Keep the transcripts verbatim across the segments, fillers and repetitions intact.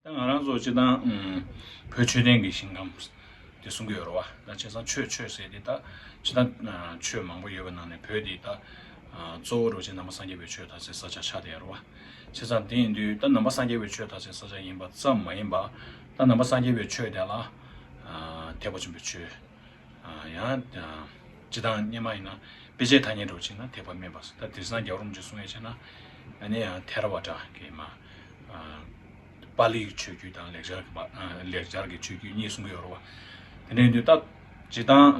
ད་ང་རང་ཚོ་སྤྱིར་བཏང་ཨུམ་བོད་ཆོས་ལྡན་གྱི་ཞིང་ཁམས་དེ་གསུང་གི་ཡོད་རེད་བ། ད་བྱས་ཙང་ཆོས་ཆོས་ཟེར་དེ་ད་སྤྱིར་བཏང་ཨ་ཆོས་མང་པོ་ཡོད་པའི་ནང་ནས་བོད་དེ་ད་ཨ་གཙོ་བོ་རུ་ཆེན་ནང་པ་སངས་རྒྱས་པའི་ཆོས་དར་སའི་ས་ཆ་ཆགས་བསྡད་ཡོད་རེད་བ། བྱས་ཙང་དེ་ཡིན་དུས་ད་ནང་པ་སངས་རྒྱས་པའི་ཆོས་དར་སའི་ས་ཆ་ཡིན་པ་ཙམ་མ་ཡིན་པ། ད་ནང་པ་སངས་རྒྱས་པའི་ཆོས་དེ་ལ་ཨ་ཐེག་པ་ཆེན་པོའི་ཆོས། ཡང་སྤྱི་བཏང་སྔོན་མ་ཡིན་ན་དཔེ་ཆའི་ཐ་སྙད་འདྲ་བོ་བྱས་ན་ཐེག་པ་དམན་པ། ད་དེང་སང་རྒྱལ་བ་རིན་པོ་ཆེས་གསུང་ཡས་བྱས་ན་ཨ་ནི་ཡང་ཐེ་ར་ཝ་ཌ་གི་མ་པཱ་ལིའི་ཆོས་བརྒྱུད་དང་ལེགས་སྦྱར་གྱི་པ་ལེགས་སྦྱར་གྱི་ཆོས་བརྒྱུད་གཉིས་གསུང་གི་ཡོད་རེད་བ། དེ་འདྲ་ཡིན་དུས་ད་སྤྱི་བཏང་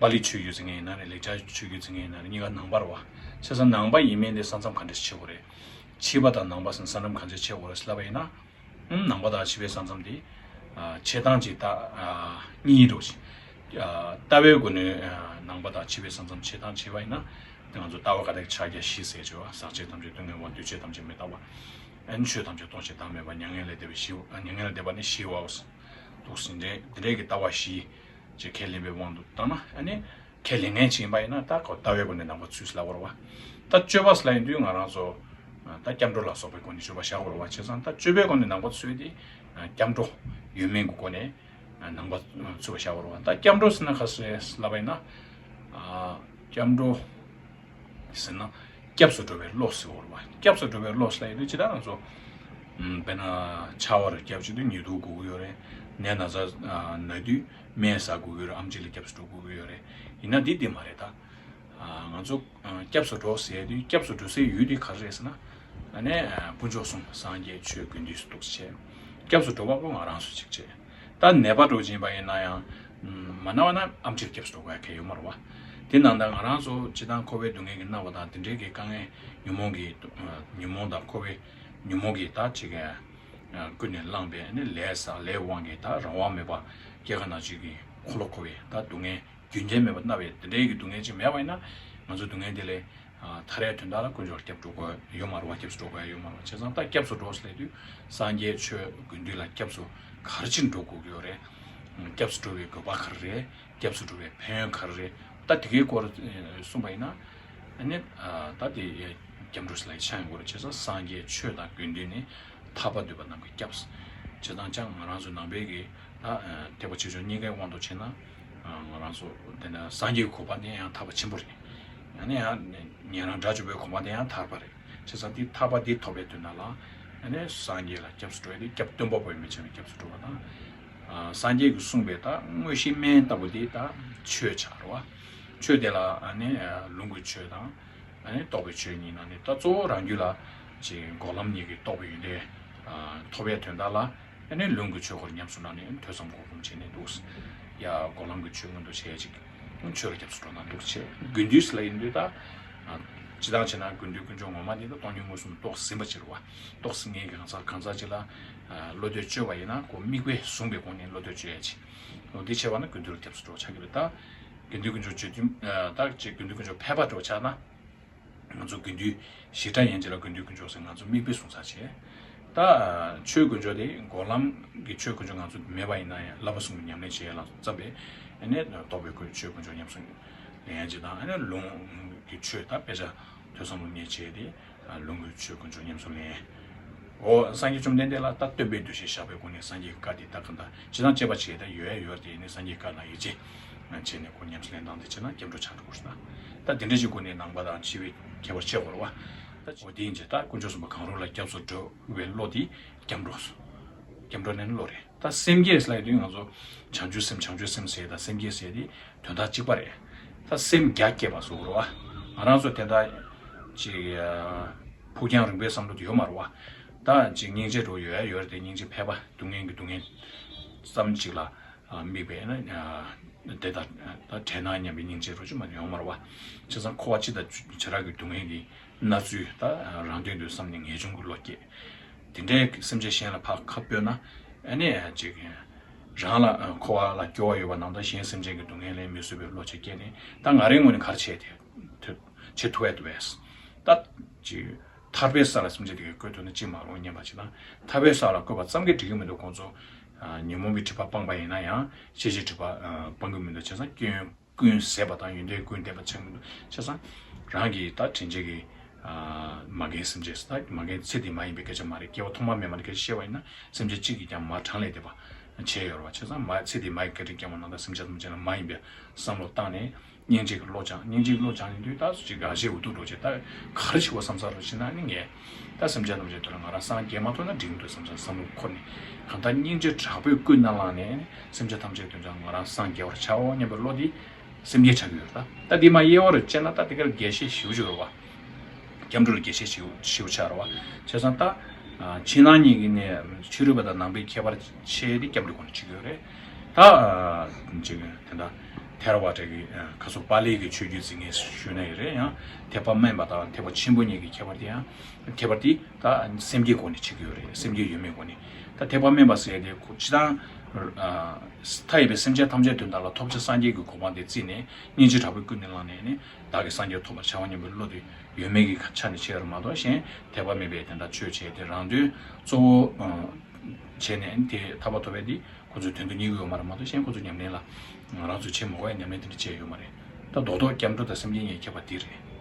པཱ་ལིའི་ཆོས་བརྒྱུད་ཟེར་མཁན་ཡིན་ན་རེད། ལེགས་སྦྱར་ཆོས་བརྒྱུད་ཟེར་མཁན་ཡིན་ན་རེད། གཉིས་ཀ་ནང་པ་རེད་བ། བྱས་ཙང་ནང་པ་ཡིན་མིན་དེ་ས་མཚམས་ག་འདྲ་ཞིག་ཕྱེ་དགོས་རེད། ཕྱི་པ་དང་ནང་པ་ཟེར་ས་མཚམས་ག་འདྲ་ཕྱེ་དགོས་རེད་ལབ་པ་ཡིན་ན། ནང་པ་དང་ཕྱི་པའི་ས་མཚམས་དེ་ཕྱེ་སྟངས་ཀྱི་ད་གཉིས་འགྲོ་ཞིང་། ལྟ་བའི་སྒོ་ནས་ནང་པ་དང་ཕྱི་པའི་ས་མཚམས་ཕྱེ་སྟངས་བྱས་པ་ཡིན་ན། ང་ཚོ་ལྟ་བ་ཀ་དག་ཕྱག་རྒྱ་བཞི་ཟེར་བྱས་པ། ཟག་བཅས་ཐམས་ཅད་སྡུག་བསྔལ་བ། འདུས་བྱས་ཐམས་ཅད་མི་རྟག་པ། ཨན་ཆོས་ཐམས་ཅད་སྟོང་ཞིང་བདག་མེད་པ། མྱ་ངན་ལས་འདས་པའི་ཞི་བ། མྱ་ངན་ལས་འདས་པ་ནི་ཞི་བའོ། འདུག་ཟིན་འདྲེ་འདི་འདྲའི་གི་ལྟ་བ་བཞི་ཅེས་ཁས་ལེན་པའི་དབང་དུ་བཏང་ན་ཨ་ནི། ཁས་ལེན་མཁན་ཅིག་ཡིན་པ་ཡིན་ན་ད་ཁོ་ལྟ་བའི་སྒོ་ནས་ནང་པ་ཚུད་ལབ་དགོས་རེད་བ། ད་སྤྱོད་པ་ལ་ཡིན་དུས་ང་རང་ཚོ་ད་སྐྱབས་འགྲོ་ལ་སོགས་པའི་སྒོ་ནས་སྤྱོད་པ་བཞག་དགོས་རེད་བ། བྱས་ཙང་ད་སྤྱོད་པའི་སྒོ་ནས་ནང་པ་ཚུད་དེ་སྐྱབས་འགྲོ་ཡོད་མེད་ཀྱི་སྒོ་ནས་ནང་པ་ཚུད་པ་བཞག་དགོས་རེད་བ། ད་སྐྱབས་འགྲོ་ཟེར་ན་ག་རེ་ཟེར་ལབ་པ་ཡིན་ན། སྐྱབས་འགྲོ་ཟེར་ན་སྐྱབས་སུ་འགྲོ་བའི་བློ་ཟེར་དགོས་རེད་བ། སྐྱབས་སུ་འགྲོ་བའི་བློ་ཟེར་ལབ་ཡིན་དུས་ཇི་ལྟར་ང་ཚོ་དཔེར་ན་ཆར་པ་རུ་སྐྱབས་བྱེད་དུས་ཉི་གདུགས་དགོས་ཀྱི་ཡོད་རེད། ནད་ན་ཚ་ན་དུས་སྨན་ཟ་དགོས་ཀྱི་ཡོད་རེད། ཨེམ་ཆི་ལ་སྐྱབས་སུ་འགྲོ་དགོས་ཀྱི་ཡོད་རེད། ཡིན་ན་འདི་འདི་མ་རེད་ད། ང་ཚོ་སྐྱབས་སུ་འགྲོ་ཟེར་དུས་སྐྱབས་སུ་འགྲོ་སའི་ཡུལ་དེ་ག་རེ་རེད་ཟེར་ན། ཨ་ནི་དཀོན་མཆོག་གསུམ་སངས་རྒྱས་ཆོས་དགེ་འདུན་སུ་འདུག་བྱས། སྐྱབས་སུ་འགྲོ་བ་པོ་ང་རང་སུ་གཅིག་བྱས། ད་ནད་པ་འདྲ་བོ་ཅིག་ཡིན་པ་ཡིན་ན་ཡང་། མ་ན་བ་ན་ཨེམ་ཆི་ལ་སྐྱབས་སུ་འགྲོ་དགོས་ཡ་གལ་ཡོད་མ་རེད་བ། དེ་ནང་ད་ང་རང་ཚོ་སྤྱིར་བཏང་འཁོར་བའི་སྡུག་བསྔལ་གྱིས་མནར་བ་དང་དེ་འདྲའི་གི་དཀའ་ངལ་ཉོན་མོངས་ཀྱི་ཉོན་མོངས་དང་འཁོར་བའི་ཉོན་མོངས་ཀྱིས་ད་ཅིག་ཀུན་ནས་བསླངས་པའི་ནི་ལས་བསགས་ལས་དབང་གིས་ད་རང་དབང་མེད་པ་སྐྱེ་རྒ་ན་འཆི་གི་འཁོར་ལོ་འཁོར་བའི་ད་སྡུག་བསྔལ་རྒྱུན་ཆད་མེད་པར་མནར་བའི་དེ་འདྲའི་གི་སྡུག་བསྔལ་ཅིག་མེད་པ་ཡིན་ན། ང་ཚོ་སྡུག་བསྔལ་དེ་ལས་ཐར་ཡའི་དོན་དག་ལ་དཀོན་མཆོག་ལ་སྐྱབས་འགྲོ་དགོས་ཡོད་མ་རེད་བ། སྐྱབས་སུ་འགྲོ་དགོས་ཡ་ཡོད་མ་རེད་བ། བྱས་ཙང་ད་སྐྱབས་སུ་འགྲོ་ཟེར་དུས་སངས་རྒྱས་ཆོས་དགེ་འདུན་ལ་སྐྱབས་སུ་ག་རེ་ཕྱིན་འགྲོ་དགོས་ཀྱི་ཡོད་རེད། སྐྱབས་སུ་འགྲོ་བའི་དགོས་པ་ག་རེ་རེད། སྐྱབས་སུ་འགྲོ་བའི་ཕན་ཡོན་ག་རེ་རེད། ད་དེ་གའི་སྐོར་གསུངས་པ་ཡིན་ན། ཨ་ནི་ད་དེ་སྐྱབས་འགྲོ་ཟེར་ལ་ཆགས་ཡོང་གི་རེད། བྱས་ཙང་སངས་རྒྱས་ཆོས་དང་དགེ་འདུན་ནི། ཐར་པ་འདོད་པ་རྣམས་ཀྱི་སྐྱབས། བྱས་ཙང་ཅང་ང་རང་ཚོ་ནང་པའི་གི་ད་ཐེག་པ་ཆེ་ཆུང་གཉིས་ཀའི་དབང་དུ་བྱས་ན། ང་རང་ཚོ་དེ་ནས་སངས་རྒྱས་ཀྱི་གོ་འཕང་དེ་ཡང་ཐར་པ་ཆེན་པོ་རེད། ཡང་ན་ཡང་ཉན་རང་དགྲ་བཅོམ་པའི་གོ་འཕང་དེ་ཡང་ཐར་པ་རེད། བྱས་ཙང་དེ་ཐར་པ་དེ་ཐོབ་པའི་དོན་དག་ལ་ཡང་ན་སངས་རྒྱས་ལ་སྐྱབས་སུ་འགྲོ་ཡ་དེ་སྐྱབས་སྟོན་པ་པོ་ཡིན་པའི་ཆ་ནས་སྐྱབས་སུ་འགྲོ་བ་དང་། སངས་རྒྱས་ཀྱིས་གསུངས་པའི་ད་དངོས་གཞིའི་སྨན་ལྟ་བུ་དེ་ད་ཆོས་ཆགས་རེད་བ། ཆོས་དེ་ལ་ཡང་ན་ལུང་གི་ཆོས་དང་། ཨ་ནི་རྟོགས་པའི་ཆོས་གཉིས་ནང་ནས་ད་གཙོ་བོ་རང་རྒྱུད་ལ་ཅིག་འགོག་ལམ་གཉིས་ཀྱི་རྟོགས་པའི་ཡོན་ཏན་ཐོབ་པའི་དོན་དག་ལ། ཨ་ནི་ལུང་གི་ཆོས་འཁོར་ཉམས་སུ་བླངས་ནས་ཐོས་བསམ་སྒོམ་གསུམ་བྱས་ནས་འདུག། ཡ་འགོག་ལམ་གྱི་ཆོས་མངོན་དུ་བྱས་ཅིག་ཆོས་ལ་སྐྱབས་སུ་འགྲོ་ན་འདུག་བྱས། དགེ་འདུན་ཟེར་ལ་ཡིན་དུས་ད། སྤྱིར་བཏང་བྱས་ན་དགེ་འདུན་དཀོན་མཆོག་ངོ་མ་དེ་ད་སྟོང་ཉིད་མངོན་སུམ་རྟོགས་ཟིན་པ་ཅིག་རེད་བ། རྟོགས་ཟིན་མཁན་གྱི་གང་ཟག་གང་ཟག་ཅིག་ལ་བློ་གཏོད་བཅོལ་བ་ཡིན་ན་ཁོ་དམིགས་པས་བཟུང་བའི་སྒོ་ནས་བློ་གཏོད་བཅོལ་ཡ་ཅིག་འོ་དེ་བྱས་པ་ན་དགེ་འདུན་ལ་སྐྱབས་སུ་འགྲོ་ཆགས་ཀྱི་རེད་ད། དགེ་འདུན་དཀོན་མཆོག་བརྗོད་དུས་ད་ཅིག་དགེ་འདུན་དཀོན་མཆོག་ཕལ་པ་འགྲོ་ཆགས་ན། ང་ཚོ་དགེ་འདུན་ཞེ་དྲག་ཡན་ཆད་ལ་དགེ་འདུན་དཀོན་མཆོག་ཟེར་ང་ཚོ་མིག་དཔེ་བཟུང་ཚར་བྱས། ད་ཆོས་དཀོན་མཆོག་དེ་འགོག་ལམ་གྱི་ཆོས་དཀོན་མཆོག་ང་ཚོ་མེད་པ་ཡིན་ན་ཡང་བསླབ་པ་གསུམ་གྱི་ཉམས་ལེན་བྱེད་ཡ་ལ་བརྩམས་པས། ཨ་ནི་རྟོགས་པའི་སྒོས་ཆོས་དཀོན་མཆོག་ཉམས་སུ་ལེན་ཡ་ཅིག་དང་། ཨ་ནི་ལུང་གི་ཆོས་ད་དཔེ་ཆ་ཐོས་བསམ་སློབ་གཉེར་བྱས་ཏེ། ལུང་གི་ཆོས་དཀོན་མཆོག་ཉམས་སུ་ལེན། འོ་སངས་རྒྱས་བཅོམ་ལྡན་འདས་ལ་ད་སྟོན་པའི་འདུ་ཤེས་བཞག་པའི་སྒོ་ནས་སངས་རྒྱས་ཀྱི་བཀའ་དེ་ད་གང་ལྟར་ཇི་ལྟར་བྱེད་པ་བྱེད་ད་ཡོད་ཡ་ཡོད་དེ་ནི་སངས་རྒྱས་བཀའ་ལ་ཡིད་ཆེས་བྱས་ནས་ཁོ་ཉམས་སུ་ལེན་སྟངས་དེ་བྱས་ན་སྐྱབས་འགྲོ་ཆགས་འགྲོ་དགོས་ཤེ་ན། ད་དེ་འདྲ་ཞིག་སྒོ་ནས་ནང་པ་དང་ཕྱི་པའི་ཁྱད་པར་ཕྱེ་དགོས་རེད་བ། ད་འོ་དེ་ཡིན་ཅེ་ད་དཀོན་མཆོག་གསུམ་པོ་གང་རུང་ལ་སྐྱབས་སུ་འགྲོ་བའི་བློ་དེ་སྐྱབས་འགྲོ། སྐྱབས་འགྲོ་ནི་བློ་རེད། ད་སེམས་བསྐྱེད་ལབ་དུས་ང་ཚོ་བྱང་ཆུབ་སེམས་བྱང་ཆུབ་སེམས་ཟེར་དང་སེམས་བསྐྱེད་ཟེར་དེ་དོན་དག་གཅིག་པ་རེད། ད་སེམས་རྒྱ་བསྐྱེད་པ་སོགས་རེད་བ། ང་རང་ཚོ་དེ་འདྲ་ཅིག་ཕུགས་རྒྱང་རིང་པོའི་བསམ་བློ་དེ་ཡོད་མ་རེད་བ། ད་ཅིག་སྙིང་རྗེ་འདྲ་བོ་ཡོད་ཡ་ཡོད་རེད་དེ་སྙིང་རྗེ་ཕལ་པ་སྡུག་བསྔལ་གྱི་སྡུག་བསྔལ་ཙམ་ཅིག་ལ་དམིགས་པས་ན་དེ་ལྟར་ད་བྲལ་ན་སྙམ་པའི་སྙིང་རྗེ་རོ་ཅིག་མ་ཡོང་མ་རེད་བ། བྱས་ཙང་འཁོར་བ་སྤྱི་དང་བྱེ་བྲག་གི་སྡུག་བསྔལ་གྱི་མནར་ཚུལ་ད་རང་དོན་དུ་བསམ་ནས་ངེས་འབྱུང་གི་བློ་སྐྱེས། དེ་འདྲའི་སེམས་ཅན་གཞན་ལ་ཕར་ཁ་སྤྲོད་ན་ཨ་ནི་ཅིག་རང་ལ་འཁོར་བ་ལ་སྐྱོ་བ་ཡོད་པ་ནང་ད་གཞན་སེམས་ཅན་གྱི་སྡུག་བསྔལ་ལ་མི་བཟོད་པའི་བློ་ཅིག་སྐྱེས་ནས་ད་ང་རའི་ངོས་ནས་ག་རེ་བྱེད་དེ་བྱེད་ཐུབ་ཡ་འདུག་བས། ད་ཅིག་ཐར་པའི་ས་ལ་སེམས་ཅན་དེ་གས་བཀོད་ཐུབ་ན་ཅི་མ་རུང་སྙམ་པ་ཅིག་དང་། ཐར་པའི་ས་ལ་བཀོད་པ་ཙམ་གྱིས་འགྲིག་གི་མི་འདུག་ཁོང་ཚོ་ཉོན་མོངས་པའི་སྒྲིབ་པ་སྤངས་པ་ཡིན་ན་ཡང་ཤེས་བྱའི་སྒྲིབ་པ་སྤང་གི་མི་འདུག་བྱས་ཙང་སྐྱོན་ཀུན་ཟད་པ་དང་ཡོན་ཏན་ཀུན་ལྡན་པ་ཆགས་མི་འདུག་བྱས་ཙང་རང་གི་ད་དྲིན་ཆེན་གྱི་ མ་རྒན་སེམས་ཅན་ཟེར། ད་མ་རྒན་ཚེ་འདི་མ་ཡིན་པའི་སྐད་ཆ་མ་རེད། སྐྱེ་བ་ཐོག་མ་མེད་པ་ནས་སྐད་ཆ་བཤད་པ་ཡིན་ན། སེམས་ཅན་གཅིག་གིས་ཀྱང་མ་གྲངས་ལས་འདས་པ་བྱས་ཡོད་རེད་བ། བྱས་ཙང་མ་ཚེ་འདི་མ་ཡི་བསྐལ་བརྒྱར་བསྐྱངས་པ་ན། ད་སེམས་ཅན་ཐམས་ཅད་ལ་མ་ཡིན་པའི་བསམ་བློ་བཏང་ནས། སྙིང་རྗེ་གི་བློ་སྦྱངས། སྙིང་རྗེ་གི་བློ་སྦྱངས་ཡིན་དུས། ད་སུ་ཅིག་དགའ་ཞེ་འུ་ཐུག་འགྲོ་བྱས། ད་ག་རེ་བྱེད་དགོས་བསམ་ས་རུ་ཕྱིན་ན་ནི། ངས་ད་སེམས་ཅན་ཐམས་ཅད་དོན་ལ་ང་རང་སངས་རྒྱས་མ་ཐུབ་ན་འགྲིག་གི་འདུག་བསམ་ས་བསམ་བློ་འཁོར་ནས། གང་ལྟར་སྙིང་རྗེ་དྲག་པོས་ཀུན་ནས་བསླངས་ནས། སེམས་ཅན་ཐམས་ཅད་དོན་ལ་ང་རང་སངས་རྒྱས་པར་བྱའོ་སྙམ་པའི་བློ་འདི་སེམས་བསྐྱེད་ཆགས་ཀྱི་ཡོད་རེད། ད་ད་འདི་མ་དབྱེ་བ་རུ་དཔྱད་ན། ད་དེ་གར་རྒྱས་བཤད་ཞེ་པོ་ཅིག་ཡོད་རེད་བ། སྐྱབས་འགྲོ་ལ་རྒྱས་བཤད་ཞེ་པོ་ཞེ་པོ་ཆགས་རེད་བ། བྱས་ཙང་ད་ཕྱི་ནང་གཉིས་ཀྱི་ནས་ཕྱི་རོལ་པ་དང་ནང་པའི་ཁྱད་པར་ཕྱེ་སྟེ་སྐྱབས་འགྲོའི་སྒོ་ནས་ཕྱེ་གི་ཡོད་རེད། ད་ཅིག་དེ་འདྲ་ཐེ་ར་བ་ཏྲ་གི་ཁ་སོ་པཱ་ལི་གི་ཆོས་བརྒྱུད་ཅིག་ངས་ཞུས་ན་ཡོད་རེད། ཡང་ཐེག་པ་དམན་པ་དང་ཐེག་པ་ཆེན་པོ་གཉིས་ཀྱི་ཁྱད་པར་དེ། ཡང་ཁྱད་པར་དེ་ད་སེམས་བསྐྱེད་སྒོ་ནས་ཕྱེ་གི་ཡོད་རེད། སེམས་བསྐྱེད་ཡོད་མེད་སྒོ་ནས། ད་ཐེག་པ་དམན་པ་ཟེར་ཡ་དེ་ཁོ་སྤྱིར་བཏང་མཐའ་ཡས་པའི་སེམས་ཅན་ཐམས་ཅད་དོན་དག་ལ་ཐོབ་བྱ་སངས་རྒྱས་ཀྱི་གོ་འཕང་དེ་བརྩིས་ནས། སྙིང་རྗེ་དྲག་པོས་ཀུན་ནས་བསླངས་ནས་ནི། བདག་གིས་སངས་རྒྱས་ཐོབ་པར་བྱའོ་སྙམ་པའི་བློ་དེ་ཡོད་མེད་ཀྱི་ཆ་ནས་བཤད་རེད་མ་གཏོགས། གཞན་ཐེག་པ་དམན་པས་དེ་འདྲ་ཆོས་བྱས་ཏེ། རང་དོན་གཙོ་བོ་བྱས་ནས་དེ་ཐར་པ་ཐོབ་པའི་དེ་ཁོ་ཚོའི་དོན་དུ་གཉེར་གྱི་ཡོད་མ་རེད་མ་གཏོགས། གཞན་ཁོ་ཚོ་ཉམས་ལེན་ལ་ང་རང་ཚོས་བྱེད་མ་དགོས་པའི་ཉམས་ལེན་དེ་འདྲ་བྱས་ཡོད་མ་རེད། ད་རྡོག་རྡོག་སྐྱབས་འགྲོ་དང་སེམས་བསྐྱེད་གཉིས་ཁྱད་པར་དེ་རེད།